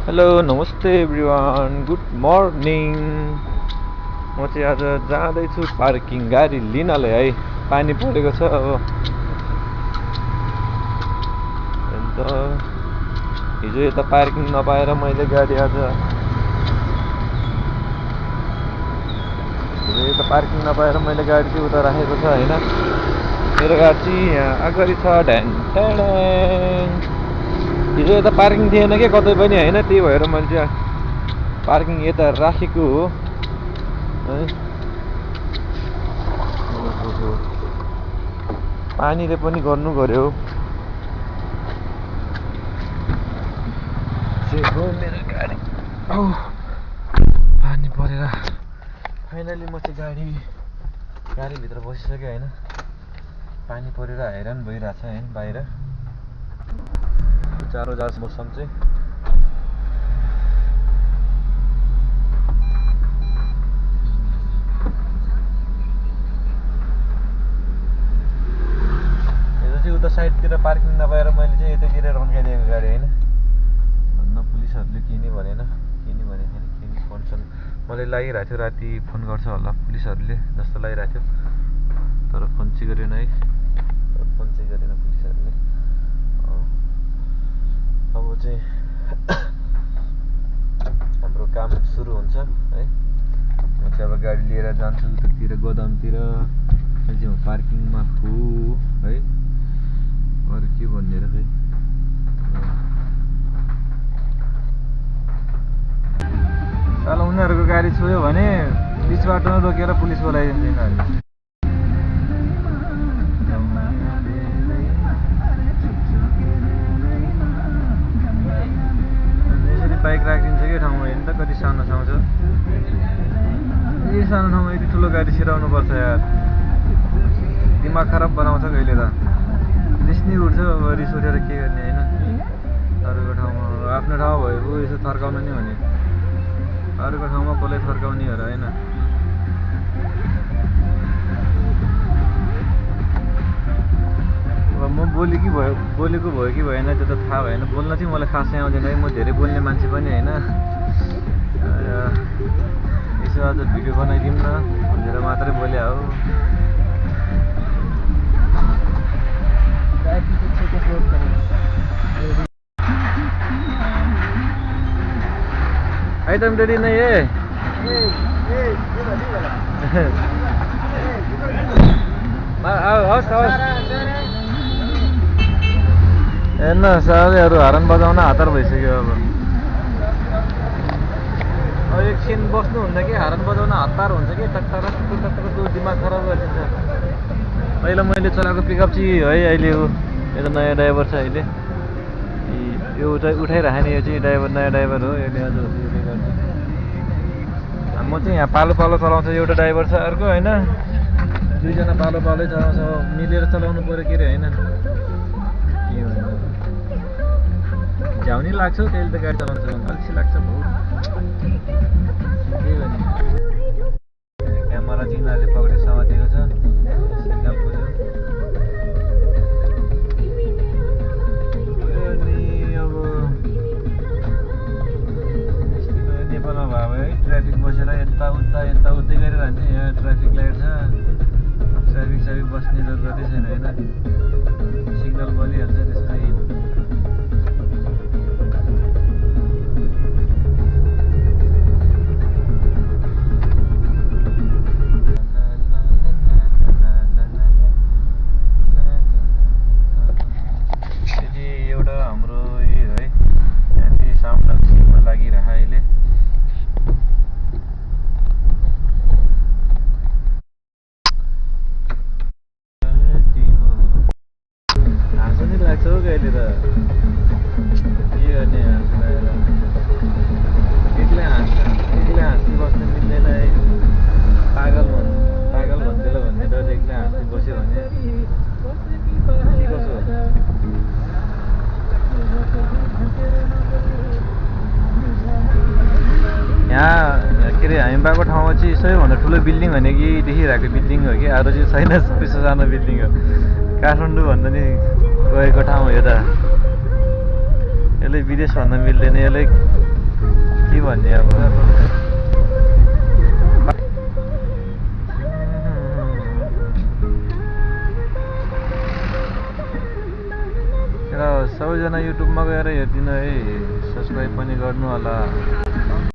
Hello नमस्ते everyone good morning. म चाहिँ आज जाँदैछु पार्किङ गाडी लिनलाई है। पानी परेको छ अब। अन्त हिजो यता पार्किङ नपाएर मैले गाडी आज चाहिँ उता राखेको छ होइन। मेरो गाडी चाहिँ यहाँ अगाडि छ ढ्याङ ढ्याङ। हिजो यता पार्किङ थिएन कि कतै पनि होइन, त्यही भएर मैले चाहिँ पार्किङ यता राखेको हो है। पानीले पनि गर्नु गर्यो मेरो गाडी। पानी परेर फाइनली म चाहिँ गाडीभित्र बसिसकेँ होइन। पानी परेर हैरान भइरहेछ होइन बाहिर। चारो जास मौसम चाहिँ यो चाहिँ उता साइडतिर पार्किङ नपाएर मैले चाहिँ यतातिर रन्काइदिएको गाडी होइन। भन्न पुलिसहरूले के नि भनेन, के नि भनेको थिएन, के नि फोन मलाई लागिरहेको थियो। राति फोन गर्छ होला पुलिसहरूले जस्तो लागिरहेको थियो, तर फोन चाहिँ गरेन है। पुलिसहरूले। अब चाहिँ हाम्रो काम सुरु हुन्छ है। म चाहिँ अब गाडी लिएर जान्छु उतातिर गोदामतिर। अहिले चाहिँ म पार्किङमा छु है। अरू के भन्ने र खै। साला उनीहरूको गाडी छोयो भने बिच बाटोमा रोकेर पुलिस बोलाइदिन्छ यिनीहरूले। बाइक राखिदिन्छ कि ठाउँमा हेर्नु त कति सानो ठाउँ छ। यही सानो ठाउँमा यति ठुलो गाडी छिराउनु पर्छ यार। दिमाग खराब बनाउँछ कहिले त। रिस नि उठ्छ अब, रिस उठेर के गर्ने होइन। अरूको ठाउँमा आफ्नो ठाउँ भएको यसो थर्काउनु नि भने, अरूको ठाउँमा कसलाई थर्काउने हो र होइन। अब म बोलेको भयो कि भएन त्यो त थाहा भएन। बोल्न चाहिँ मलाई खासै आउँदैन है। म धेरै बोल्ने मान्छे पनि होइन। यसो आज भिडियो बनाइदिउँ न भनेर मात्रै बोले हो। आइटम रेडी नहीं है। हेर्न सालैहरू हरन बजाउन हतार भइसक्यो अब एकछिन बस्नु हुन्न कि हरन बजाउन हतार हुन्छ कि टक्टर दिमाग खराब गरिदिन्छ। पहिला मैले चलाएको पिकअप चाहिँ है अहिले यो त नयाँ ड्राइभर छ अहिले। यो उठाइराख्ने यो चाहिँ नयाँ ड्राइभर हो। यसले आज म चाहिँ यहाँ पालो चलाउँछ एउटा ड्राइभर छ, अर्को होइन। दुईजना पालै चलाउँछ। मिलेर चलाउनु पऱ्यो के अरे होइन। झ्याउनी लाग्छ त्यसले त गाडी चलाउँछ भने अल्छी लाग्छ बहुत। के गर्ने क्यामेरा चाहिँ यिनीहरूले पक्रेर समातेको छ। सिग्नल पुग्यो अनि अब नेपालमा भयो है। ट्राफिक बसेर यताउता गरिरहन्छ। यहाँ ट्राफिक लाइट छ। ट्राफिक बस्ने जरुरतै छैन होइन। सिग्नल बलिहाल्छ त्यसमै। यहाँ के अरे हामी भएको ठाउँमा चाहिँ सबैभन्दा ठुलो बिल्डिङ भनेको देखिरहेको बिल्डिङ हो कि अरू चाहिँ छैन। त्यस्तो सानो बिल्डिङ हो। काठमाडौँ भन्दा नि गएको ठाउँ हो यो त। यसले विदेश भन्न मिल्दैन। यसले के भन्ने अब र सबैजना युट्युबमा गएर हेरिदिनु है, सब्सक्राइब पनि गर्नु होला।